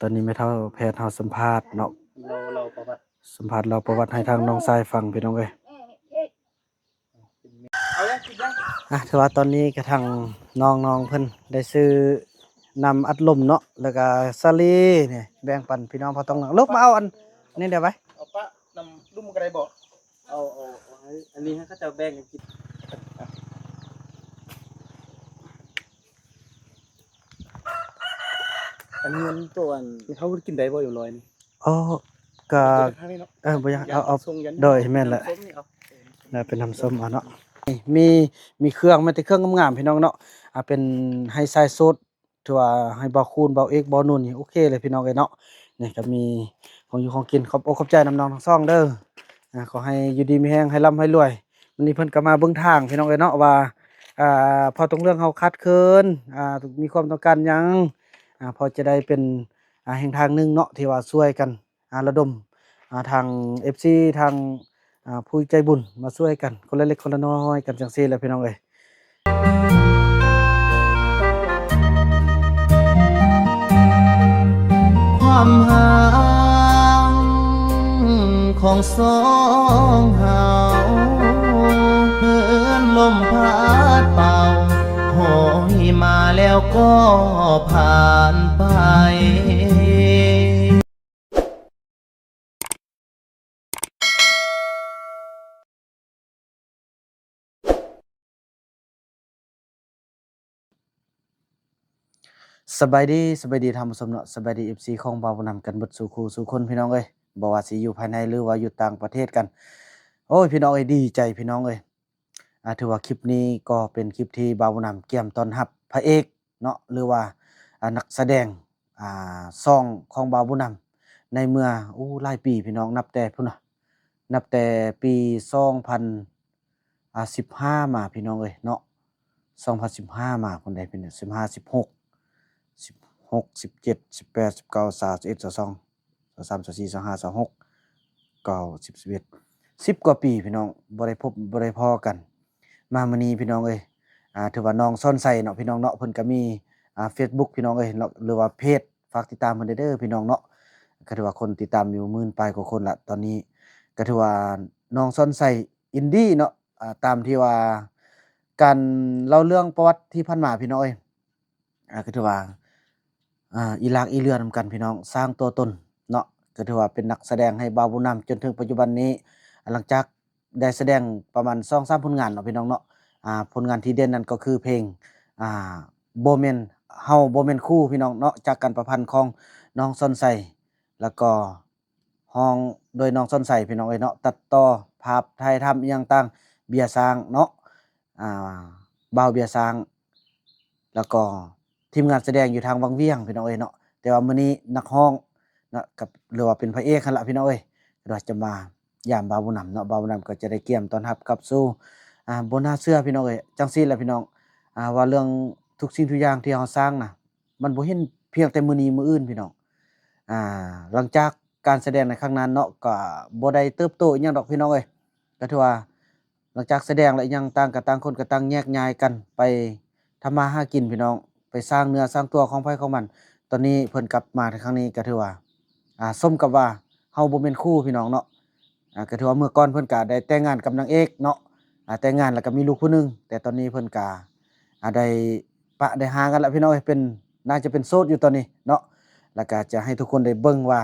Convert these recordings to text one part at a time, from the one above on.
ຕອນນີ້ແມ່ເຖົ້າແພດເຮົາສຳພາດເນາະ ເລົ່າ ເລົ່າປະຫວັດ ສຳພາດເລົ່າປະຫວັດໃຫ້ທາງນ້ອງຊາຍຟັງ ພີ່ນ້ອງເອີຍ. ເອົາເລີຍ ກິນເລີຍ. ອ່ະ ຖືວ່າຕອນນີ້ກະທາງນ້ອງໆເພິ່ນໄດ້ຊື້ນ້ຳອັດລົມເນາະ ແລ້ວກະສາລີນີ້ ແບ່ງປັນພີ່ນ້ອງເຜົ່າຕ້ອງເຫຼືອງ. ລູກມາເອົາອັນນີ້ເດໄວ້ ເອົາປະນ້ຳລຸ່ມກະໄດ້ບໍ່? ເອົາ ເອົາ ເອົາໃຫ້ ອັນນີ້ໃຫ້ເຂົາເຈົ້າແບ່ງກັນກິນ. ອັນນີ້ມັນໂຕອັນ ເຮົາກິນໄດ້ບໍ່ ເອັມຮ້ອຍນີ້? ອໍ ກະ ເອີ ບໍ່ຢາກ ເອົາ ເອົາ ໂດຍ ແມ່ນແຫຼະ ເປັນນ້ຳສົ້ມເອົາເນາະ. ມີ ມີເຄື່ອງ ແມ່ນແຕ່ເຄື່ອງງາມໆ ພີ່ນ້ອງເນາະ. ອ່າ ເປັນໄຮໄຊໂສດ ຖືວ່າໃຫ້ບ່າວຄູນ ບ່າວເອກ ບ່າວນຸ່ນນີ້ ໂອເຄເລີຍ ພີ່ນ້ອງເອີຍເນາະ. ນີ້ກະມີຂອງຢູ່ຂອງກິນ ຂອບອົກຂອບໃຈນຳນ້ອງທັງສອງເດີ. ອ່າ ຂໍໃຫ້ຢູ່ດີມີແຮງ ໃຫ້ລ່ຳໃຫ້ລວຍ. ມື້ນີ້ເພິ່ນກະມາເບິ່ງທາງ ພີ່ນ້ອງເອີຍເນາະ ວ່າ ອ່າ ເຜົ່າຕົງເລື່ອງເຮົາຂາດເຂີນ ອ່າ ມີຄວາມຕ້ອງການຫຍັງ ອ່າ ພໍຈະໄດ້ເປັນ ອ່າ ແຫ່ງທາງໜຶ່ງເນາະ ທີ່ວ່າຊ່ວຍກັນ ອ່າ ລະດົມ ອ່າ ທາງເອັຟຊີ ທາງ ອ່າ ຜູ້ໃຈບຸນມາຊ່ວຍກັນ ຄົນລະເລັກຄົນລະນ້ອຍກັນ ຈັ່ງຊີ້ແຫຼະ ພີ່ນ້ອງເອີຍ. ຄວາມຮັກຂອງສອງເຮົາ ເໝືອນລົມພັດເປົ່າ ໂຫຍມາແລ້ວກໍຜ່ານໄປ. ສະບາຍດີ ສະບາຍດີທ່ານຜູ້ຊົມເນາະ ສະບາຍດີເອັຟຊີຂອງບ່າວບຸນນຳກັນເບິດສູ່ຄູ່ສູ່ຄົນ ພີ່ນ້ອງເອີຍ ບໍ່ວ່າຊິຢູ່ພາຍໃນ ຫຼືວ່າຢູ່ຕ່າງປະເທດກັນ. ໂອ້ຍ ພີ່ນ້ອງເອີຍ ດີໃຈ ພີ່ນ້ອງເອີຍ. ອ່າ ຖືວ່າຄລິບນີ້ກໍເປັນຄລິບທີ່ບ່າວບຸນນຳກຽມຕ້ອນຮັບພະເອກເນາະ ຫຼືວ່າ ອ່າ ນັກສະແດງ ອ່າ ຊ່ອງຂອງບ່າວບຸນນຳ ໃນເມື່ອ ໂອ້ ຫຼາຍປີ ພີ່ນ້ອງ ນັບແຕ່ພຸ້ນນະ ນັບແຕ່ປີສອງພັນ ອ່າ ສິບຫ້າມາ ພີ່ນ້ອງເອີຍເນາະ ສອງພັນສິບຫ້າມາພຸ້ນໃດ໋ ເປັນສິບຫ້າ ສິບຫົກ ສິບຫົກ ສິບເຈັດ ສິບແປດ ສິບເກົ້າ ຊາວ ຊາວເອັດ ຊາວສອງ ຊາວສາມ ຊາວສີ່ ຊາວຫ້າ ຊາວຫົກ ເກົ້າ ສິບ ສິບເອັດ ສິບກວ່າປີ ພີ່ນ້ອງ ບໍ່ໄດ້ພົບບໍ່ໄດ້ພໍ້ກັນ. ມາມື້ນີ້ ພີ່ນ້ອງເອີຍ ອ່າ ຖືວ່ານ້ອງສອນໄຊເນາະ ພີ່ນ້ອງເນາະ ເພິ່ນກະມີ ອ່າ ເຟສບຸກ ພີ່ນ້ອງເອີຍເນາະ ຫຼືວ່າເພຈ ຝາກຕິດຕາມເພິ່ນເດີ ພີ່ນ້ອງເນາະ. ກະຖືວ່າຄົນຕິດຕາມຢູ່ໝື່ນປາຍກວ່າຄົນລະ ຕອນນີ້ກະຖືວ່ານ້ອງສອນໄຊອິນດີ້ເນາະ ອ່າ ຕາມທີ່ວ່າການເລົ່າເລື່ອງປະຫວັດທີ່ຜ່ານມາ ພີ່ນ້ອງເອີຍ ອ່າ ກະຖືວ່າ ອ່າ ອີຫຼາກອີເຫຼືອນຳກັນ ພີ່ນ້ອງ ສ້າງຕົວຕົນເນາະ ກະຖືວ່າເປັນນັກສະແດງໃຫ້ບ່າວບຸນນຳ ຈົນເຖິງປັດຈຸບັນນີ້ ຫຼັງຈາກໄດ້ສະແດງປະມານສອງສາມຜົນງານເນາະ ພີ່ນ້ອງເນາະ. ອ່າ ຜົນງານທີ່ເດັ່ນນັ້ນກໍຄືເພງ ອ່າ ບໍ່ແມ່ນ ເຮົາບໍ່ແມ່ນຄູ່ ພີ່ນ້ອງເນາະ ຈາກການປະພັນຂອງນ້ອງສອນໄຊ ແລ້ວກໍ ຮ້ອງໂດຍນ້ອງສອນໄຊ ພີ່ນ້ອງເອີຍເນາະ ຕັດຕໍ່ ພາບຖ່າຍທຳອີ່ຫຍັງຕ່າງ ເບຍຊ້າງເນາະ ອ່າ ບ່າວເບຍຊ້າງ ແລ້ວກໍທີມງານສະແດງຢູ່ທາງວັງວຽງ ພີ່ນ້ອງເອີຍເນາະ. ແຕ່ວ່າມື້ນີ້ນັກຮ້ອງເນາະ ກັບ ຫຼືວ່າເປັນພະເອກຫັ້ນລະ ພີ່ນ້ອງເອີຍ ກໍຈະມາຢາມບ່າວບຸນນຳເນາະ. ບ່າວບຸນນຳກໍຈະໄດ້ກຽມຕ້ອນຮັບກັບສູ່ ອ່າ ບໍ່ໜ້າເຊື່ອ ພີ່ນ້ອງເອີຍ ຈັ່ງຊີ້ແຫຼະ ພີ່ນ້ອງ ອ່າ ວ່າເລື່ອງທຸກສິ່ງທຸກຢ່າງທີ່ເຮົາສ້າງນະ ມັນບໍ່ເຫັນພຽງແຕ່ມື້ນີ້ມື້ອື່ນ ພີ່ນ້ອງ. ອ່າ ຫຼັງຈາກການສະແດງໃນຄັ້ງນັ້ນເນາະ ກໍບໍ່ໄດ້ເຕີບໂຕອີ່ຫຍັງດອກ ພີ່ນ້ອງເອີຍ. ກໍຖືວ່າຫຼັງຈາກສະແດງແລ້ວອີ່ຫຍັງຕ່າງ ກໍຕ່າງຄົນກໍຕ່າງແຍກຍ້າຍກັນໄປທຳມາຫາກິນ ພີ່ນ້ອງ ໄປສ້າງເນື້ອສ້າງຕົວຂອງໃຜຂອງມັນ. ຕອນນີ້ເພິ່ນກັບມາໃນຄັ້ງນີ້ ກໍຖືວ່າ ອ່າ ສົມກັບວ່າເຮົາບໍ່ແມ່ນຄູ່ ພີ່ນ້ອງເນາະ. ອ່າ ກໍຖືວ່າເມື່ອກ່ອນເພິ່ນກໍໄດ້ແຕ່ງງານກັບນາງເອກເນາະ ອ່າ ແຕ່ງງານແລ້ວກໍມີລູກຜູ້ໜຶ່ງ ແຕ່ຕອນນີ້ເພິ່ນກໍ ອ່າ ໄດ້ປະໄດ້ຫາກັນລະ ພີ່ນ້ອງເອີຍ ເປັນ ໜ້າຈະເປັນໂສດຢູ່ຕອນນີ້ເນາະ. ແລ້ວກໍຈະໃຫ້ທຸກຄົນໄດ້ເບິ່ງວ່າ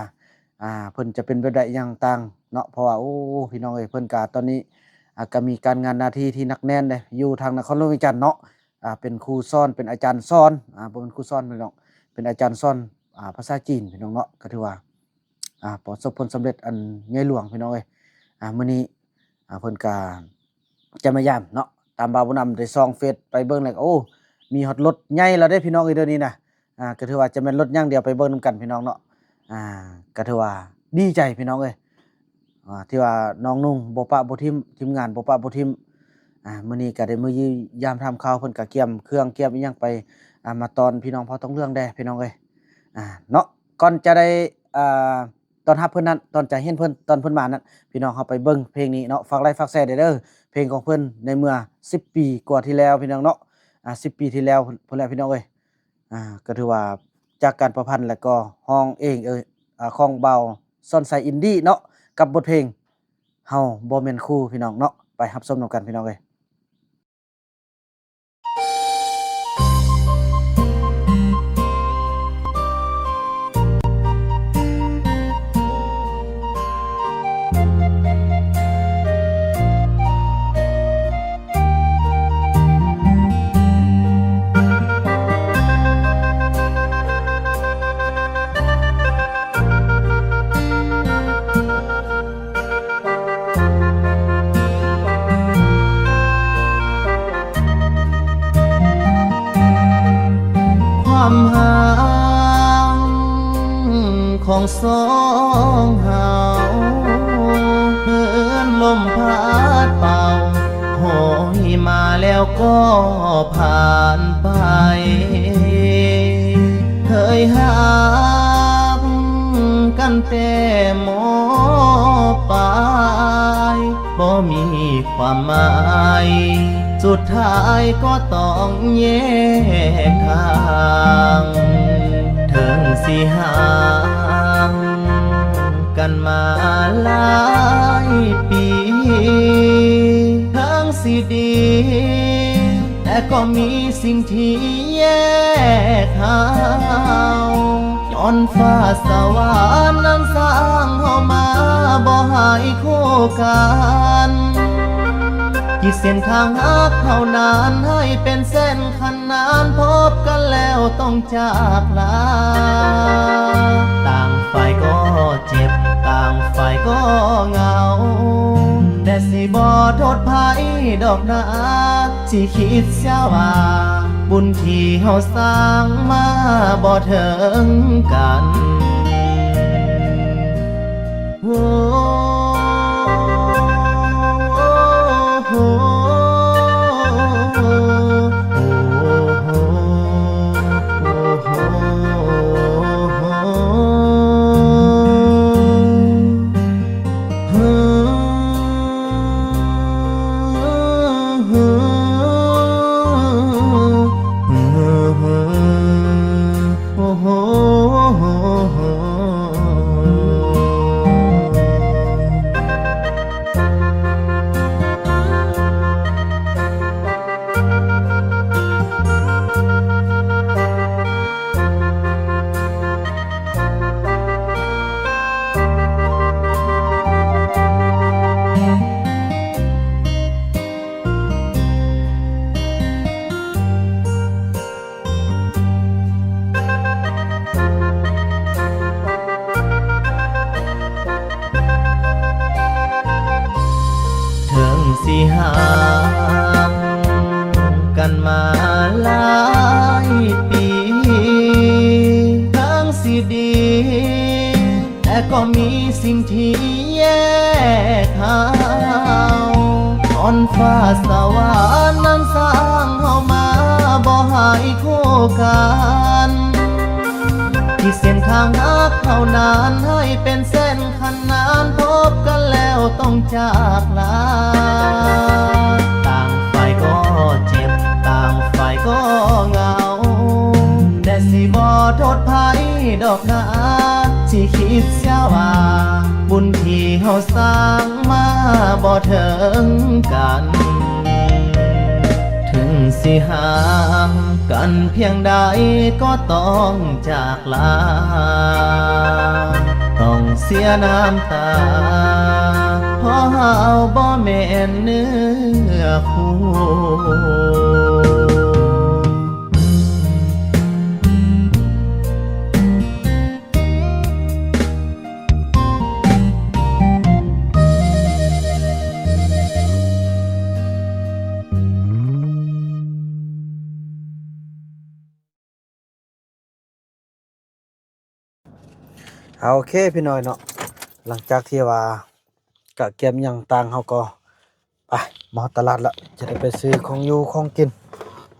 ອ່າ ເພິ່ນຈະເປັນແບບໃດຫຍັງຕ່າງເນາະ ເພາະວ່າ ໂອ້ ພີ່ນ້ອງເອີຍ ເພິ່ນກໍຕອນນີ້ ອ່າ ກໍມີການງານໜ້າທີ່ທີ່ໜັກແໜ້ນເດ້ ຢູ່ທາງນະຄອນຫຼວງວຽງຈັນເນາະ. ອ່າ ເປັນຄູສອນ ເປັນອາຈານສອນ ອ່າ ບໍ່ແມ່ນຄູສອນ ພີ່ນ້ອງ ເປັນອາຈານສອນ ອ່າ ພາສາຈີນ ພີ່ນ້ອງເນາະ. ກໍຖືວ່າ ອ່າ ປະສົບຜົນສຳເລັດອັນໃຫຍ່ຫຼວງ ພີ່ນ້ອງເອີຍ. ອ່າ ມື້ນີ້ ອ່າ ເພິ່ນກະຈະມາຢາມເນາະ ຕາມບ່າວບຸນນຳໄດ້ສ່ອງເຟສໄປເບິ່ງແລ້ວ ໂອ້ ມີຮອດລົດໃຫຍ່ແລ້ວເດ້ ພີ່ນ້ອງເອີຍ ດຽວນີ້ນະ. ອ່າ ກໍຖືວ່າຈະແມ່ນລົດຫຍັງ ດຽວໄປເບິ່ງນຳກັນ ພີ່ນ້ອງເນາະ. ອ່າ ກໍຖືວ່າດີໃຈ ພີ່ນ້ອງເອີຍ ອ່າ ທີ່ວ່ານ້ອງນຸ່ງບໍ່ປະບໍ່ຖິ້ມ ທີມງານບໍ່ປະບໍ່ຖິ້ມ. ອ່າ ມື້ນີ້ກໍໄດ້ມາຢ້ຽມຢາມຖາມຂ່າວ ເພິ່ນກໍກຽມເຄື່ອງກຽມອີ່ຫຍັງໄປ ອ່າ ມາຕ້ອນພີ່ນ້ອງເຜົ່າຕົງເຫຼືອງແດ່ ພີ່ນ້ອງເອີຍ ອ່າ ເນາະ. ກ່ອນຈະໄດ້ ອ່າ ຕອນຮັບເພິ່ນນັ້ນ ຕອນຈະເຫັນເພິ່ນ ຕອນເພິ່ນມານັ້ນ ພີ່ນ້ອງເຮົາໄປເບິ່ງພງນີ້ເນາະ ຝາກໄລ້ຝາກແຊເດີ ເພງຂອງເພິ່ນໃນເມື່ອສິບປີກວ່າທີ່ແລ້ວ ພີ່ນ້ອງເນາະ. ອ່າ ສິບປີທີ່ແລ້ວພຸ້ນແຫຼະ ພີ່ນ້ອງເອີຍ. ອ່າ ກໍຖືວ່າ ຈາກການປະພັນ ແລະກໍຮ້ອງເອງ ເອີ ອາ ຂອງບ່າວສອນໄຊອິນດີເນາະ ກັບບົດເພງ ເຮົາບໍ່ແມ່ນຄູ່ ພີ່ນ້ອງເນາະ. ໄປຮັບຊົມນຳກັນ ພີ່ນ້ອງເອີຍ. ຄວາມຮັກຂອງສອງເຮົາ ເໝືອນລົມພັດເປົ່າ ໂຫຍມາແລ້ວກໍຜ່ານໄປ. ເຄີຍຮັກກັນແຕ່ ມ.ປາຍ ບໍ່ມີຄວາມໝາຍ ສຸດທ້າຍກໍຕ້ອງແຍກທາງ. ເຖິງຊິຫ່າງກັນມາຫຼາຍປີ ເຖິງຊິດີ ແຕ່ກໍມີສິ່ງທີ່ແຍກເຮົາ ຍ້ອນຟ້າສະຫວານນັ້ນສ້າງເຮົາມາບໍ່ໃຫ້ຄູ່ກັນ. ຂີດເສັ້ນທາງຮັກເຮົານັ້ນໃຫ້ເປັນເສັ້ນຂະໜານ ພົບກັນແລ້ວຕ້ອງຈາກລາ. ຕ່າງຝ່າຍກໍເຈັບ ຕ່າງຝ່າຍກໍເຫງົາ ແຕ່ຊິບໍ່ໂທດໃຜດອກນາ. ຊິຄິດເສຍວ່າ ບຸນທີ່ເຮົາສ້າງມາບໍ່ເຖິງກັນ. ໂອ້ ໂອ້ ໂອ້ ໂອ້ ໂອ້ ໂອ້ ເຖິງຊິຫ່າງກັນມາຫຼາຍປີ ເຖິງຊິດີ ແຕ່ກໍມີສິ່ງທີ່ແຍກເຮົາ ຍ້ອນຟ້າສະຫວານນັ້ນສ້າງເຮົາມາບໍ່ໃຫ້ຄູ່ກັນ. ຂີດເສັ້ນທາງຮັກເຮົານັ້ນໃຫ້ເປັນເສັ້ນຂະໜານ ພົບກັນແລ້ວຕ້ອງຈາກລາ. ຕ່າງຝ່າຍກໍເຈັບ ຕ່າງຝ່າຍກໍເຫງົາ ແຕ່ຊິບໍ່ໂທດໃຜດອກນາ ຊິຄິດເສຍວ່າ ບຸນທີ່ເຮົາສ້າງມາບໍ່ເຖິງກັນ. ເຖິງຊິຫ່າງກັນພຽງໃດກໍຕ້ອງຈາກລາ ຕ້ອງເສຍນ້ຳຕາ ເພາະເຮົາບໍ່ແມ່ນເນື້ອຄູ່. ເອົາ ໂອເຄ ພີ່ນ້ອງເນາະ ຫຼັງຈາກທີ່ວ່າກະກຽມຫຍັງຕ່າງ ເຮົາກໍ ໄປ ມາຮອດຕະຫຼາດລະ ຈະໄດ້ໄປຊື້ຂອງຢູ່ຂອງກິນ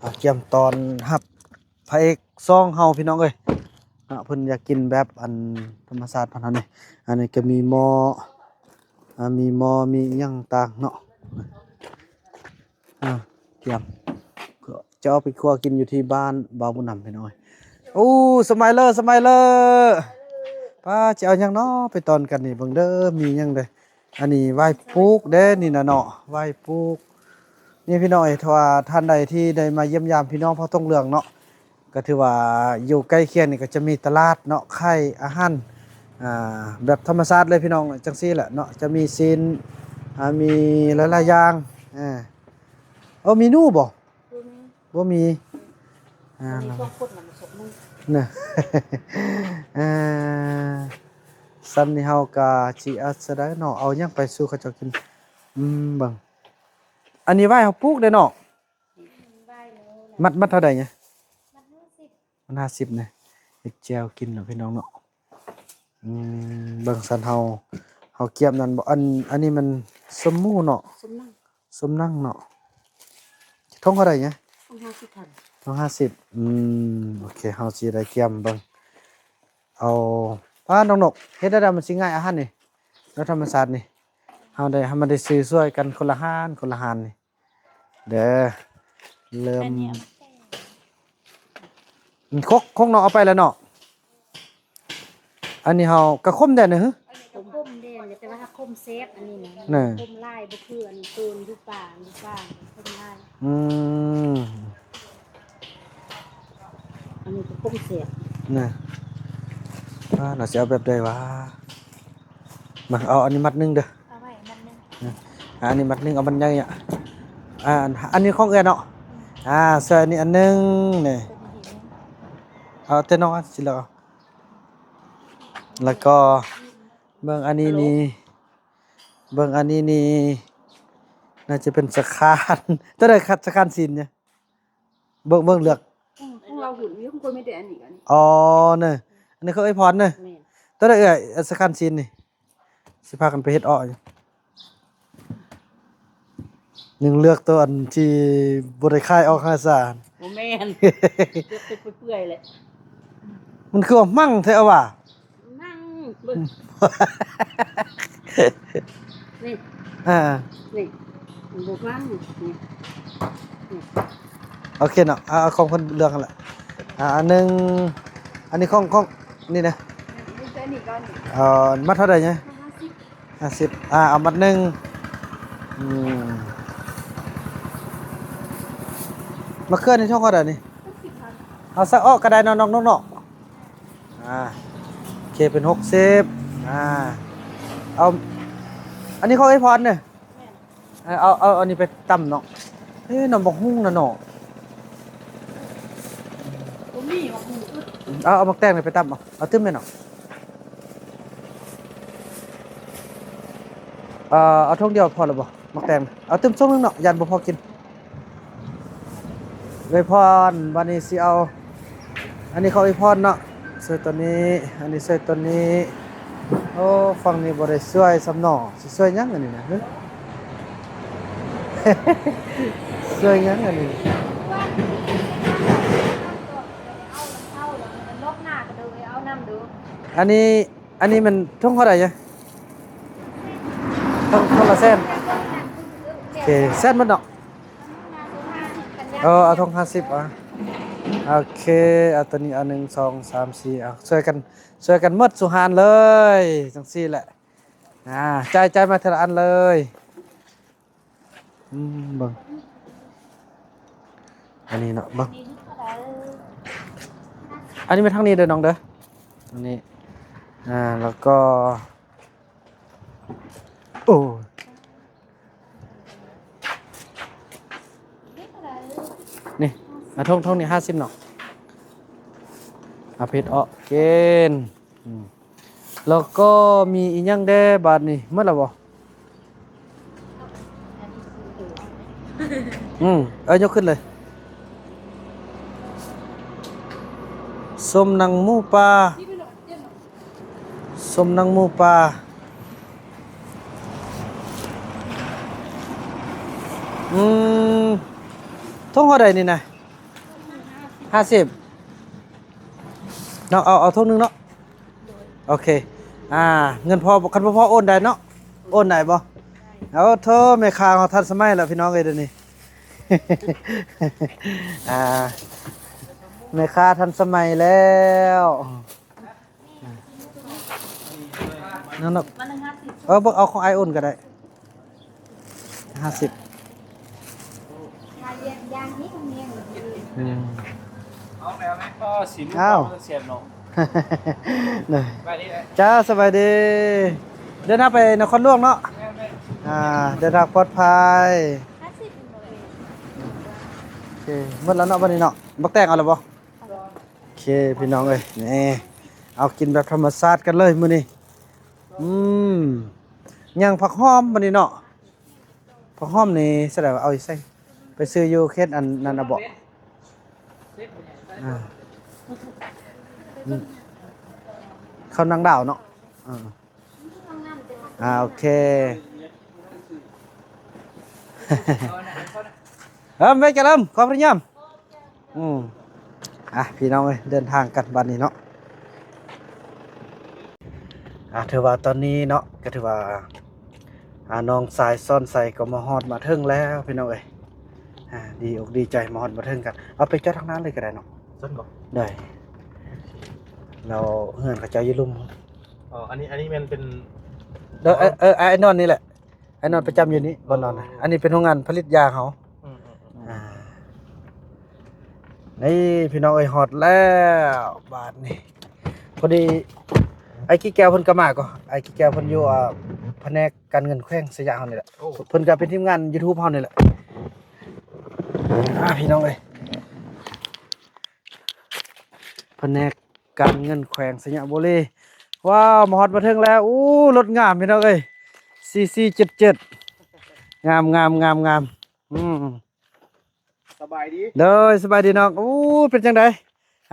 ອາ ກຽມຕ້ອນຮັບພະເອກສອງເຮົາ ພີ່ນ້ອງເອີຍເນາະ. ເພິ່ນຢາກກິນແບບອັນທຳມະຊາດບ້ານເຮົານີ້. ອັນນີ້ກໍມີໝໍ້ ອາ ມີໝໍ້ ມີຫຍັງຕ່າງເນາະ. ອາ ກຽມ ຈະເອົາໄປຄົວກິນຢູ່ທີ່ບ້ານບ່າວບຸນນຳ ພີ່ນ້ອງເອີຍ. ໂອ ໂອ້ ສະໄໝເລີ ສະໄໝເລີ ປ້າ ຈະເອົາຫຍັງເນາະໄປຕ້ອນກັນນີ້ ເບິ່ງເດີ ມີຫຍັງເດີ. ອັນນີ້ຫວ້ປູກເດ້ນີ້ນະເນາະ ຫວ້ປູກ. ນີ້ພີ່ນ້ອງເອີຍ ຖ້າວ່າທ່ານໃດທີ່ໄດ້ມາຢ້ຽມຢາມພີ່ນ້ອງເຜົ່າທົ່ງເຫຼືອງເນາະ ກໍຖືວ່າຢູ່ໃກ້ຄຽງນີ້ກໍຈະມີຕະຫຼາດເນາະ ຂາຍອາຫານ ອ່າ ແບບທຳມະຊາດເລີຍພີ່ນ້ອງ ຈັ່ງຊີ້ແຫຼະເນາະ ຈະມີຊີ້ນ ອ່າ ມີຫຼາຍໆຢ່າງ. ເອີ ເອີ ມີໜູບໍ່? ບໍ່ມີ ບໍ່ມີ. ອ່າ ມີຊ່ວງຄົນນຳສົບມື້ນະ ເອີ ຊັ້ນນີ້ເຮົາກະຊິເອົາຊະໃດເນາະ ເອົາຫຍັງໄປສູ່ເຂົາເຈົ້າກິນ. ອືມ ເບິ່ງ ອັນນີ້ຫວ້ເຮົາປູກເດ້ເນາະ. ມັດ ມັດເທົ່າໃດນີ້? ມັດຫ້າສິບ ມັດຫ້າສິບນະ ເຮັດແຈ່ວກິນເນາະພີ່ນ້ອງເນາະ. ອືມ ເບິ່ງຊັ້ນເຮົາ ເຮົາກຽມນັ້ນບໍ່? ອັນ ອັນນີ້ມັນສົ້ມໝູເນາະ ສົ້ມໜັງ ສົ້ມໜັງເນາະ. ຖົງເທົ່າໃດນີ້? ຖົງຫ້າສິບພັນ ຖົງຫ້າສິບ. ອືມ ໂອເຄ ເຮົາຊິໄດ້ກຽມເບິ່ງ ເອົາ ປ້າ ນ້ອງນົກ ເຮັດໄດ້ ມັນຊິງ່າຍອາຫານນີ້ ແນວທຳມະຊາດນີ້ ເຮົາໄດ້ ໃຫ້ມັນໄດ້ຊື້ຊ່ວຍກັນຄົນລະຮ້ານ ຄົນລະຮ້ານນີ້. ເດີ ເລີ່ມ ແມ່ນຫຍັງ ຄົກ ຄົກເນາະ ເອົາໄປແລ້ວເນາະ. ອັນນີ້ເຮົາກະຂົມແດ່ນະ ຫື ອັນນີ້ກະຂົມແດ່ນະ ແຕ່ວ່າຖ້າຂົມແຊບ ອັນນີ້ນະ ນະ ຂົມຫຼາຍ ບໍ່ຄືອັນໂຕນຢູ່ປ່າ ຢູ່ປ່າຂົມຫຼາຍ. ອືມ ອັນນີ້ກະຂົມແຊບນະ. ອ່າ ລາວຊິເອົາແບບໃດຫວາ? ມາ ເອົາອັນນີ້ມັດໜຶ່ງເດີ ເອົາໄວ້ມັດໜຶ່ງ. ອ່າ ອັນນີ້ມັດໜຶ່ງ ເອົາມັດໃຫຍ່ອະ. ອ່າ ອັນ ອັນນີ້ຂອງເອື້ອຍເນາະ. ອ່າ ຊ່ວຍອັນນີ້ອັນໜຶ່ງນີ້ ເອົາແຕ່ນ້ອງອັນຊິເລືອກເອົາ. ແລ້ວກໍເບິ່ງອັນນີ້ນີ້ ເບິ່ງອັນນີ້ນີ້ ໜ້າຈະເປັນສະຄານ ໂຕໃດ ສະຄານຊີ້ນນີ້. ເບິ່ງ ເບິ່ງເລືອກ ຂອງ ຂອງລາວຫຸ້ນມີ ຂອງຂ້ອຍມີແຕ່ອັນນີ້ ອັນນີ້. ອໍ ເນີ ອັນນີ້ຂອງເອື້ອຍພອນເນີ. ແມ່ນ ໂຕໃດເອື້ອຍ ອັນສະຄານຊີ້ນນີ້ ຊິພາກັນໄປເຮັດເອາະຢູ່. ຍັງເລືອກໂຕອັນທີ່ບໍ່ໄດ້ຂາຍອອກຫາສານ. ບໍ່ແມ່ນ ເລືອກເປັນເປື່ອຍໆແຫຼະ. ມັນຄືວ່າມັ່ງແທ້ຫວາ? ມັ່ງ ເບິ່ງ ນີ້ ອ່າ ນີ້ ມັນບໍ່ມັ່ງ ນີ້ ນີ້. ໂອເຄເນາະ ເອົາ ເອົາຂອງເພິ່ນເລືອກຫັ້ນແຫຼະ. ອ່າ ອັນໜຶ່ງ ອັນນີ້ຂອງ ຂອງ ນີ້ນະ ນີ້ ແຕ່ນີ້ກ່ອນນີ້. ເອີ ມັດເທົ່າໃດນີ້? ຫ້າສິບ ຫ້າສິບ. ອ່າ ເອົາມັດໜຶ່ງ. ອືມ ມະເຂືອນີ້ຖົງເທົ່າໃດນີ້? ຫົກສິບພັນ. ເອົາໃສ່ເອາະກະໄດ້ເນາະ ນ້ອງນົກເນາະ. ອ່າ ໂອເຄ ເປັນຫົກສິບ. ອ່າ ເອົາ ອັນນີ້ຂອງເອື້ອຍພອນເດີ. ແມ່ນ ເອົາ ເອົາ ເອົາອັນນີ້ໄປຕຳເນາະ. ເອີ ນ້ຳບັກຫຸ່ງນະເນາະ ບໍ່ມີບັກຫຸ່ງ. ເອົາ ເອົາໝາກແຕງນີ້ໄປຕຳເອົາ ເອົາຕື່ມແມ່ນເນາະ. ເອີ ເອົາຖົງດຽວພໍແລ້ວບໍ່ ໝາກແຕງ? ເອົາຕື່ມຖົງໜຶ່ງເນາະ ຢ້ານບໍ່ພໍກິນ. ເອື້ອຍພອນ ບາດນີ້ຊິເອົາ ອັນນີ້ຂອງເອື້ອຍພອນເນາະ ໃສ່ໂຕນີ້ ອັນນີ້ໃສ່ໂຕນີ້. ໂອ້ ຝັ່ງນີ້ບໍ່ໄດ້ຊ່ວຍຊ້ຳເນາະ ຊິຊ່ວຍຫຍັງອັນນີ້ນະ ຫື ຊ່ວຍຫຍັງອັນນີ້? ອັນນີ້ ອັນນີ້ມັນຖົງເທົ່າໃດ? ຖົງ ຖົງລະແສນ. ໂອເຄ ແສນໝົດເນາະ. ເອີ ເອົາຖົງຫ້າສິບ ອ່ະ ໂອເຄ. ເອົາໂຕນີ້ ເອົາ ໜຶ່ງ ສອງ ສາມ ສີ່ ເອົາ ຊ່ວຍກັນ ຊ່ວຍກັນໝົດສູ່ຮ້ານເລີຍ ຈັ່ງຊີ້ແຫຼະ. ອ່າ ຈ່າຍ ຈ່າຍມາເທື່ອລະອັນເລີຍ. ອືມ ເບິ່ງ ອັນນີ້ເນາະ ເບິ່ງ ອັນນີ້ມາທາງນີ້ເດີນ້ອງເດີ ອັນນີ້ ອ່າ ແລ້ວກໍ ໂອ້ ນີ້ ອ່າ ຖົງ ຖົງນີ້ຫ້າສິບເນາະ ເອົາໄປເຮັດເອາະກິນ. ອືມ ແລ້ວກໍມີອີ່ຫຍັງແດ່ບາດນີ້ ໝົດແລ້ວບໍ່? ອືມ ເອີ ຍົກຂຶ້ນເລີຍ ສົ້ມໜັງໝູປ່າ ສົ້ມໜັງໝູປ່າ. ອືມ ຖົງເທົ່າໃດນີ້ນະ? ຫ້າສິບເນາະ ເອົາ ເອົາຖົງໜຶ່ງເນາະ. ໂອເຄ ອ່າ ເງິນພໍ ຄັນບໍ່ພໍໂອນໄດ້ເນາະ ໂອນໄດ້ບໍ່? ໂອ້ໂທ ແມ່ຄ້າເຮົາທັນສະໄໝແລ້ວພີ່ນ້ອງເອີຍ ດຽວນີ້ ອ່າ ແມ່ຄ້າທັນສະໄໝແລ້ວ. ນ້ອງໆ ເອີ ເບິ່ງເອົາຂອງອ້າຍອຸ່ນກໍໄດ້ ຫ້າສິບ. ອືມ ເອົາແລ້ວແມ່ນບໍ່? ສິມ ອ້າວ ເສຍບເນາະ. ເດີ ສະບາຍດີເອີຍ. ເຈົ້າ ສະບາຍດີ. ເດີນທາງໄປນະຄອນຫຼວງເນາະ. ແມ່ນໆ. ອ່າ ເດີນທາງປອດໄພ. ໂອເຄ ໝົດແລ້ວເນາະ ບັດນີ້ເນາະ. ບັກແຕງເອົາແລ້ວບໍ່? ໂອເຄ ພີ່ນ້ອງເອີຍ ນີ້ ເອົາກິນແບບທຳມະຊາດກັນເລີຍມື້ນີ້. ອືມ ຍ່າງຜັກຫອມມື້ນີ້ເນາະ. ຜັກຫອມນີ້ສະແດງວ່າເອົາຢູ່ໃສ? ໄປຊື້ຢູ່ເຂດອັນນັ້ນນະບໍ? ອ່າ ເຂົ້ານາງດາວເນາະ. ອ່າ ອ່າ ໂອເຄ ເອີ ໄປກະເລີ່ມ ຂໍພະຍາຍາມ. ອືມ ອ່ະ ພີ່ນ້ອງເອີຍ ເດີນທາງກັນບັດນີ້ເນາະ. ອ່າ ຖືວ່າຕອນນີ້ເນາະ ກໍຖືວ່າ ອ່າ ນ້ອງຊາຍສອນໄຊກໍມາຮອດມາເຖິງແລ້ວ ພີ່ນ້ອງເອີຍ. ອ່າ ດີອົກດີໃຈ ມາຮອດມາເຖິງກັນ. ເອົາໄປຈອດທາງໜ້າເລີຍກໍໄດ້ເນາະ. ຊັ້ນບໍ່? ໄດ້. ແລ້ວເຮືອນເຂົາເຈົ້າຢູ່ລຸ່ມ. ອໍ ອັນນີ້ ອັນນີ້ແມ່ນເປັນ ເອີ ເອີ ອ້າຍນອນນີ້ແຫຼະ. ອ້າຍນອນປະຈຳຢູ່ນີ້ ບໍ່ນອນນະ. ອໍ ອັນນີ້ເປັນໂຮງງານຜະລິດຢາເຮົາ. ອືມໆໆ ອ່າ ນີ້ພີ່ນ້ອງເອີຍ ຮອດແລ້ວບາດນີ້. ພໍດີອ້າຍກີແກ້ວເພິ່ນກໍມາກໍ ອ້າຍກີແກ້ວເພິ່ນຢູ່ ອ່າ ພະແນກການເງິນແຂວງໄຊຍະເຮົານີ້ແຫຼະ. ໂອ້ ເພິ່ນກໍເປັນທີມງານຢູທູບເຮົານີ້ແຫຼະ. ອ່າ ພີ່ນ້ອງເອີຍ ພະແນກການເງິນແຂວງໄຊຍະບູລີ. ວ້າວ ມາຮອດມາເຖິງແລ້ວ. ໂອ້ ລົດງາມພີ່ນ້ອງເອີຍ ສີ່ສີ່ເຈັດເຈັດ. ງາມໆໆໆ. ອືມ ສະບາຍດີ. ໂດຍ ສະບາຍດີນ້ອງ. ໂອ້ ເປັນຈັ່ງໃດ?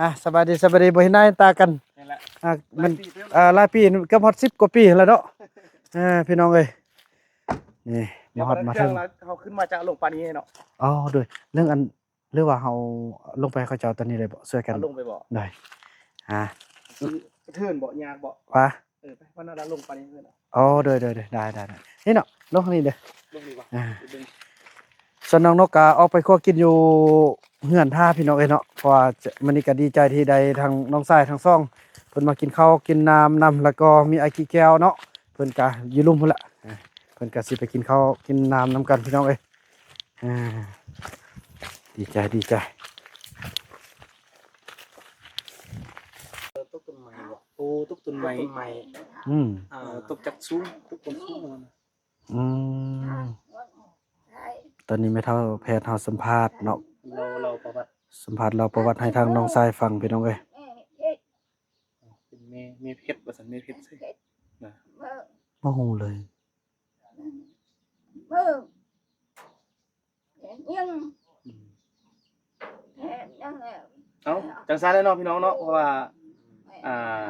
ອ່າ ສະບາຍດີ ສະບາຍດີ. ບໍ່ເຫັນໜ້າເຫັນຕາກັນ. ນີ້ແຫຼະ ອ່າ ມັນ ຫຼາຍປີແລ້ວເນາະ. ອ່າ ຫຼາຍປີ ເກືອບຮອດສິບກວ່າປີແລ້ວເນາະ. ເອີ ພີ່ນ້ອງເອີຍ ນີ້ ມາຮອດມາເຖິງ. ເຮົາຂຶ້ນມາຈາກລົງປານີເນາະ. ອໍ ໂດຍ ເລື່ອງອັນ ຫຼືວ່າເຮົາລົງໄປໃຫ້ເຂົາເຈົ້າຕອນນີ້ເລີຍບໍ? ຊ່ວຍກັນ ເຮົາລົງໄປບໍ? ໂດຍ ອ່າ ກະເທີນບໍ? ຍາກບໍ? ຫວາ? ເອີ ໄປ ວ່ານັ້ນລະ ລົງໄປນີ້ເລີຍ. ອໍ ໂດຍໆໆ ໄດ້ໆ ນີ້ເນາະ ລົງທາງນີ້ເດີ ລົງນີ້ບໍ? ອ່າ ໄປເບິ່ງ. ສ່ວນນ້ອງນົກກະອອກໄປຄົວກິນຢູ່ເຮືອນຖ້າ ພີ່ນ້ອງເອີຍເນາະ ເພາະວ່າມື້ນີ້ກະດີໃຈທີ່ໄດ້ທັງນ້ອງຊາຍທັງສອງ ເພິ່ນມາກິນເຂົ້າກິນນ້ຳນຳ ແລ້ວກໍມີອ້າຍກີແກ້ວເນາະ ເພິ່ນກະຢູ່ລຸ່ມພຸ້ນລະ ເພິ່ນກະຊິໄປກິນເຂົ້າກິນນ້ຳນຳກັນ ພີ່ນ້ອງເອີຍ. ອ່າ ດີໃຈ ດີໃຈ. ເອີ ຕົກຕົ້ນໄມ້ບໍ? ໂອ້ ຕົກຕົ້ນໄມ້ ຕົກຕົ້ນໄມ້. ອືມ ອ່າ ຕົກຈາກສູງ ຕົກຕົ້ນສູງ. ອືມ ຕອນນີ້ແມ່ເຖົ້າແພດເຮົາສຳພາດເນາະ ເລົ່າ ເລົ່າປະຫວັດ ສຳພາດເລົ່າປະຫວັດໃຫ້ທາງນ້ອງຊາຍຟັງ ພີ່ນ້ອງເອີຍ. ເປັນແມ່ ແມ່ເພັດວ່າຊັ້ນ ແມ່ເພັດໃສນະ? ບໍ່ຮູ້ເລີຍ. ອືມ ເອົ້າ ຈັ່ງຊັ້ນແຫຼະເນາະ ພີ່ນ້ອງເນາະ ເພາະວ່າ ອ່າ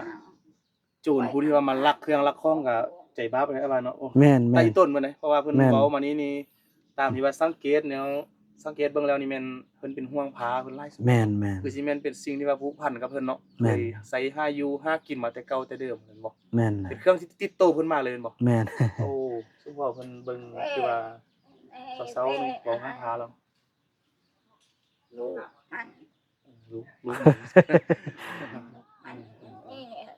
ໂຈນຜູ້ທີ່ວ່າມາລັກເຄື່ອງລັກຂອງກະໃຈບາບແທ້ວ່າເນາະ. ໂອ້ ແມ່ນໆ ໄດ້ຕົ້ນເພິ່ນເດ້ ເພາະວ່າເພິ່ນ ແມ່ນ ເວົ້າມານີ້ນີ້ ຕາມທີ່ວ່າສັງເກດແນວ ສັງເກດເບິ່ງແລ້ວນີ້ແມ່ນເພິ່ນເປັນຫ່ວງພາເພິ່ນຫຼາຍສຸດ. ແມ່ນໆ ຄືຊິແມ່ນເປັນສິ່ງທີ່ວ່າຜູກພັນກັບເພິ່ນເນາະ. ແມ່ນ ເຄີຍໃຊ້ຫາຢູ່ຫາກິນມາແຕ່ເກົ່າແຕ່ເດີມແມ່ນບໍ່? ແມ່ນ ເປັນເຄື່ອງທີ່ຕິດໂຕເພິ່ນມາເລີຍແມ່ນບໍ່? ແມ່ນ ໂອ້ ສົມພໍເພິ່ນເບິ່ງຄືວ່າເຊົາໆນີ້ເວົ້າຫາພາລາວ. ລູກມັນ ລູກ ລູກມັນ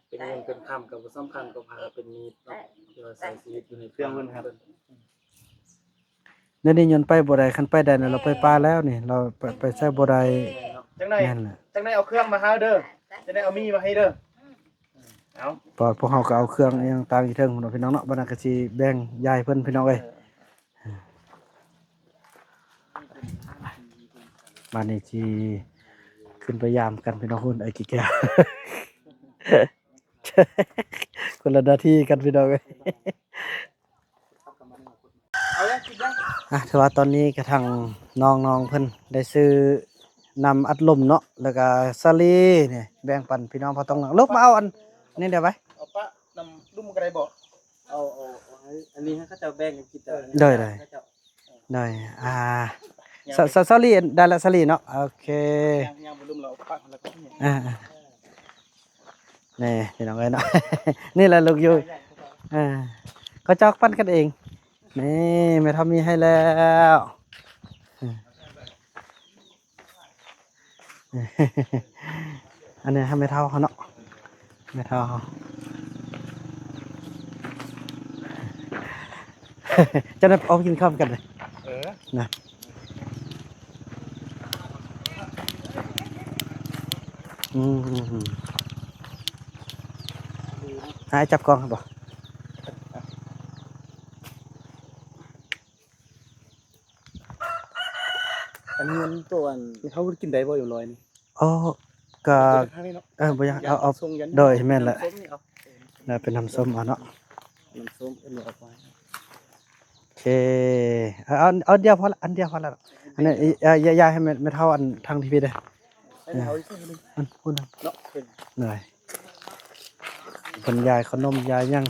ເປັນເງິນເປັນຄຳກໍບໍ່ສຳຄັນກັບພາ ເປັນມີດເນາະ ທີ່ວ່າໃຊ້ຊີວິດຢູ່ໃນເຄື່ອງເພິ່ນ ເພິ່ນ ດຽວນີ້ຍົນໄປບໍ່ໄດ້ ຄັນໄປໄດ້ນະ ລາວໄປປ່າແລ້ວນີ້ ລາວໄປ ໄປໃສບໍ່ໄດ້. ຈັ່ງໃດ ແມ່ນແຫຼະ ຈັ່ງໃດເອົາເຄື່ອງມາໃຫ້ເດີ ຈັ່ງໃດເອົາມີມາໃຫ້ເດີ. ເອົາ ພວກເຮົາກໍເອົາເຄື່ອງອີ່ຫຍັງຕ່າງຢູ່ເທິງພຸ້ນເນາະ ພີ່ນ້ອງເນາະ ບັດນັ້ນກໍຊິແບ່ງຢາຍເພິ່ນ ພີ່ນ້ອງເອີຍ. ບາດນີ້ຊິຂຶ້ນໄປຢາມກັນ ພີ່ນ້ອງ ພຸ້ນ ໄອ້ກີແກ້ວ ຄົນລະໜ້າທີ່ກັນ ພີ່ນ້ອງເອີຍ. ອ່ະ ຖືວ່າຕອນນີ້ກະທາງນ້ອງໆເພິ່ນໄດ້ຊື້ນ້ຳອັດລົມເນາະ ແລ້ວກະສາລີນີ້ ແບ່ງປັນພີ່ນ້ອງເຜົ່າຕ້ອງນາງ. ລຸກມາເອົາອັນນີ້ໄດ້ໄວ ເອົາປະນ້ຳລຸ່ມກໍໄດ້ບໍ? ເອົາ ເອົາ ເອົາໃຫ້ ອັນນີ້ໃຫ້ເຂົາເຈົ້າແບ່ງກັນກິນ. ເອີ ໂດຍ ໂດຍ ເຂົາເຈົ້າ ໂດຍ ອ່າ ສາ ສາ ສາລີ ໄດ້ລະ ສາລີເນາະ. ໂອເຄ ຍ່າງ ຍ່າງໄປລຸ່ມແລ້ວ ປັກແລ້ວກໍ ອ່າ ນີ້ພີ່ນ້ອງເອີຍເນາະ ນີ້ແຫຼະລູກຢູ່ ເອີ ເຂົາເຈົ້າປັນກັນເອງ. ນີ້ແມ່ເຖົ້າມີໃຫ້ແລ້ວ. ອືມ ເອີ ອັນນີ້ໃຫ້ແມ່ເຖົ້າເຮົາເນາະ ແມ່ເຖົ້າເຮົາ ເຈົ້າໄດ້ອອກກິນເຂົ້ານຳກັນເດ້ ເອີ ນະ ອືມ ອືມ ອືມ ອ້າຍຈັບກ້ອງໃຫ້ບໍ່? ອັນນີ້ມັນຕົວອັນ ເຮົາກິນໄດ້ບໍ່ ເອັມຮ້ອຍນີ້? ອໍ ກະ ເອີ ບໍ່ຢາກເອົາ ເອົາ ໂດຍ ແມ່ນແຫຼະ ນ້ຳສົ້ມນີ້ເອົາ ແລ້ວເປັນນ້ຳສົ້ມເອົາເນາະ ນ້ຳສົ້ມເອັມຮ້ອຍ ໂອເຄ ເອົາ ເອົາ ເອົາດຽວພໍລະ ອັນດຽວພໍລະ ອັນນີ້ ເອີ ຢ່າ ຢ່າໃຫ້ແມ່ ແມ່ເຖົ້າອັນທາງທີ່ພີ້ເດີ້ ເອົາອີກ ອັນພຸ້ນນະ ເນາະ ເພິ່ນ ໂດຍ ເພິ່ນຢາຍເຂົ້າໜົມຢາຍຫຍັງ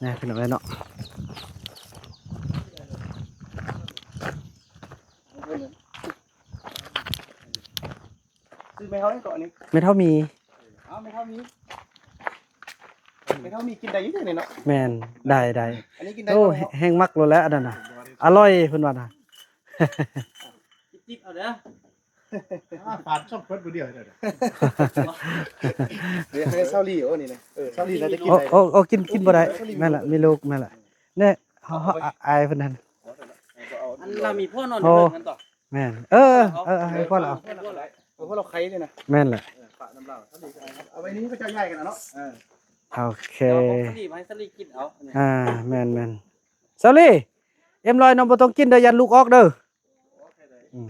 ນະ ພີ່ນ້ອງເອີຍເນາະ. ຊື່ແມ່ເຖົ້າຫຍັງເກາະອັນນີ້? ແມ່ເຖົ້າມີ. ເອີ ອ້າວ ແມ່ເຖົ້າມີ ແມ່ເຖົ້າມີກິນໄດ້ຢູ່ເດນີ້ເນາະ. ແມ່ນ ໄດ້ ໄດ້ ອັນນີ້ກິນໄດ້. ໂອ້ ແຮງມັກໂລດແຫຼະອັນນັ້ນນະ ອະລ່ອຍເພິ່ນວ່ານະ. ຈິບເອົາເດີ ອ່າ ຝານຊ່ອງເປີດມື້ດຽວເດີ ດຽວໃຫ້ຊາວລີ ໂອ້ ນີ້ນະ ເອີ ຊາວລີໜ້າຈະກິນໄດ້. ໂອ້ ໂອ້ ກິນ ກິນບໍ່ໄດ້ ຊາວລີ ແມ່ນລະ ມີລູກ ແມ່ນລະ ແນ່ ເຮົາ ເຮົາ ເອົາໄປ ອາຍເພິ່ນຫັ້ນ ອັນລາວມີພໍ່ນອນຢູ່ເທິງນັ້ນຕົວະ. ແມ່ນ ເອີ ເອີ ເອີ ໃຫ້ພໍ່ລາວ ເອີ ພໍ່ລາວໄຄເດ້ນະ ແມ່ນແຫຼະ ເອີ ປະນຳລາວ ເອົາໄວ້ນີ້ເຂົາເຈົ້າຍ້າຍກັນນະເນາະ. ເອີ ໂອເຄ ເອົາຂອງສາລີມາໃຫ້ສາລີກິນເອົາ ອ່າ ແມ່ນໆ ສາລີ ເອັມຮ້ອຍນ້ອງບໍ່ຕ້ອງກິນເດີ ຢ້ານລູກອອກເດີ. ອືມ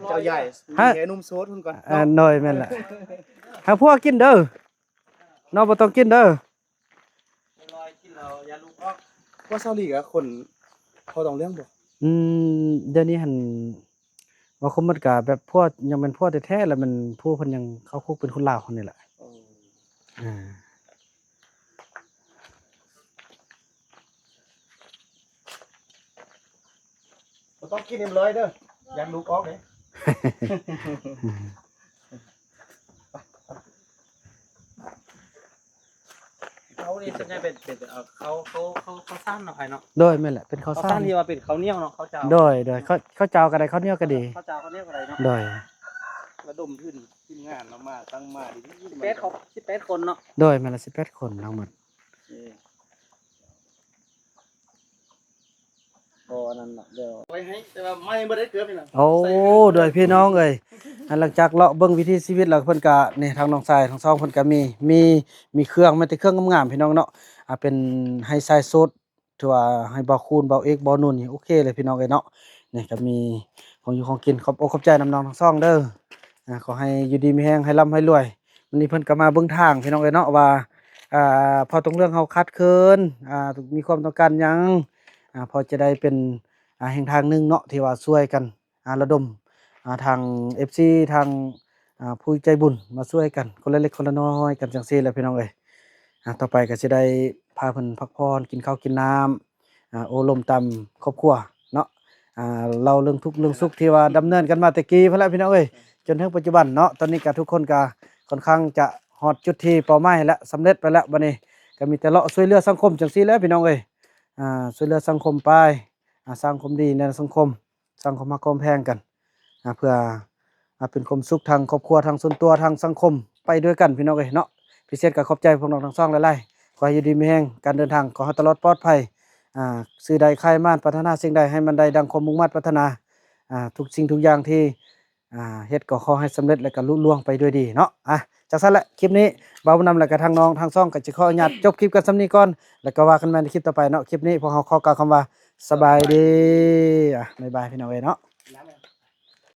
ເຈົ້າໃຫຍ່ ຮະ ມີແຮໜຸ່ມໂສດພຸ້ນກ່ອນ ອ່າ ເນາະ ໂດຍ ແມ່ນແຫຼະ ໃຫ້ຜົວກິນເດີ ນ້ອງບໍ່ຕ້ອງກິນເດີ. ເອັມຮ້ອຍກິນແລ້ວຢ່າລຸກອອກ. ພວກຊາວລີກະຄົນພໍຕ້ອງເລື່ອງບໍ່? ອືມ ດຽວນີ້ຫັ້ນ ວ່າຄົນມັນກະແບບພວກ ຍັງແມ່ນພວກແທ້ໆ ແລ້ວແມ່ນຜູ້ເພິ່ນຍັງເຂົ້າຄຸກເປັນຄົນລາວຫັ້ນນີ້ແຫຼະ. ໂອ້ ອ່າ ບໍ່ຕ້ອງກິນເອັມຮ້ອຍເດີ ຢ້ານລູກອອກເດ້. ເຂົານີ້ສ່ວນໃຫຍ່ເປັນ ເປັນ ເອີ ເຂົ້າ ເຂົ້າ ເຂົ້າ ເຂົ້າສານເນາະ ອ້າຍເນາະ. ໂດຍ ແມ່ນແຫຼະ ເປັນເຂົ້າສານ ເຂົ້າສານທີ່ວ່າເປັນເຂົ້າໜຽວເນາະ ເຂົ້າເຈົ້າ. ໂດຍ ໂດຍ ເຂົ້າ ເຂົ້າເຈົ້າກໍໄດ້ ເຂົ້າໜຽວກໍດີ. ເຂົ້າເຈົ້າ ເຂົ້າໜຽວກໍໄດ້ເນາະ. ໂດຍ ລະດົມທຶນທີມງານເນາະ ມາຕັ້ງມາດີໆ ສິບແປດ ເຂົາ ສິບແປດຄົນເນາະ. ໂດຍ ແມ່ນລະ ສິບແປດຄົນທັງໝົດ. ໂອເຄ ບໍ່ອັນນັ້ນເນາະ ດຽວໄວ້ໃຫ້ ແຕ່ວ່າມາຍັງບໍ່ໄດ້ເກືອບນີ້ນະ. ໂອ້ ໂດຍ ພີ່ນ້ອງເອີຍ ອັນຫຼັງຈາກເລາະເບິ່ງວິຖີຊີວິດແລ້ວ ເພິ່ນກະ ນີ້ ທາງນ້ອງຊາຍທັງສອງເພິ່ນກະມີ ມີ ມີເຄື່ອງ ແມ່ນແຕ່ເຄື່ອງງາມໆ ພີ່ນ້ອງເນາະ. ອ່າ ເປັນໄຮຊາຍໂສດ ຖືວ່າໃຫ້ບ່າວຄູນ ບ່າວເອກ ບ່າວນຸ່ນນີ້ ໂອເຄເລີຍ ພີ່ນ້ອງເອີຍເນາະ. ນີ້ກະມີຂອງຢູ່ຂອງກິນ ຂອບອົກຂອບໃຈນຳນ້ອງທັງສອງເດີ. ອ່າ ຂໍໃຫ້ຢູ່ດີມີແຮງ ໃຫ້ລ່ຳໃຫ້ລວຍ. ມື້ນີ້ເພິ່ນກໍມາເບິ່ງທາງ ພີ່ນ້ອງເອີຍເນາະ ວ່າ ອ່າ ພໍ່ຕົງເລື່ອງເຮົາຂາດເຂີນ ອ່າ ມີຄວາມຕ້ອງການຫຍັງ ອ່າ ພໍຈະໄດ້ເປັນ ອ່າ ແຮງທາງໜຶ່ງເນາະ ທີ່ວ່າຊ່ວຍກັນ ອ່າ ລະດົມ ອ່າ ທາງເອັຟຊີ ທາງ ອ່າ ຜູ້ໃຈບຸນມາຊ່ວຍກັນ ຄົນລະເລັກຄົນລະນ້ອຍກັນຈັ່ງຊີ້ແຫຼະ ພີ່ນ້ອງເອີຍ. ອ່າ ຕໍ່ໄປກໍຊິໄດ້ພາເພິ່ນພັກຜ່ອນ ກິນເຂົ້າກິນນ້ຳ ອ່າ ໂອ້ລົມຕາມຄອບຄົວເນາະ ອ່າ ເລົ່າເລື່ອງທຸກເລື່ອງສຸກທີ່ວ່າດຳເນີນກັນມາແຕ່ກີ້ພຸ້ນແຫຼະ ພີ່ນ້ອງເອີຍ ຈົນເຖິງປັດຈຸບັນເນາະ. ຕອນນີ້ກະທຸກຄົນກະຄ່ອນຂ້າງຈະຮອດຈຸດທີ່ເປົ້າໝາຍແລ້ວ ສຳເລັດໄປແລ້ວ. ບັດນີ້ກະມີແຕ່ເລາະຊ່ວຍເຫຼືອສັງຄົມຈັ່ງຊີ້ແຫຼະ ພີ່ນ້ອງເອີຍ ອ່າ ຊ່ວຍເຫຼືອສັງຄົມໄປ ອ່າ ສ້າງຄວາມດີໃນສັງຄົມ ສ້າງຄວາມຮັກຄວາມແພງກັນ ອ່າ ເພື່ອ ອ່າ ເປັນຄວາມສຸກທາງຄອບຄົວ ທາງສ່ວນຕົວ ທາງສັງຄົມໄປດ້ວຍກັນ ພີ່ນ້ອງເອີຍເນາະ. ພິເສດກໍຂອບໃຈພວກນ້ອງທັງສອງຫຼາຍໆ ຂໍໃຫ້ຢູ່ດີມີແຮງ ການເດີນທາງຂໍໃຫ້ຕະຫຼອດປອດໄພ ອ່າ ຊື້ໄດ້ຂາຍໝານ ປາດຖະໜາສິ່ງໃດໃຫ້ມັນໄດ້ດັ່ງຄວາມມຸ່ງມາດປາດຖະໜາ ອ່າ ທຸກສິ່ງທຸກຢ່າງທີ່ ອ່າ ເຮັດກໍຂໍໃຫ້ສຳເລັດ ແລະກໍລຸລ່ວງໄປດ້ວຍດີເນາະ. ອ່າ ຈັ່ງຊັ້ນແຫຼະ ຄລິບນີ້ບ່າວບຸນນຳ ແລະກະທາງນ້ອງທັງສອງກໍຈະຂໍອະນຸຍາດຈົບຄລິບກັນສ່ຳນີ້ກ່ອນ ແລະກໍວ່າກັນໃໝ່ໃນຄລິບຕໍ່ໄປເນາະ. ຄລິບນີ້ພວກເຮົາຂໍກ່າວຄຳວ່າ ສະບາຍດີ ອ່າ ບາຍບາຍ ພີ່ນ້ອງເອີຍເນາະ.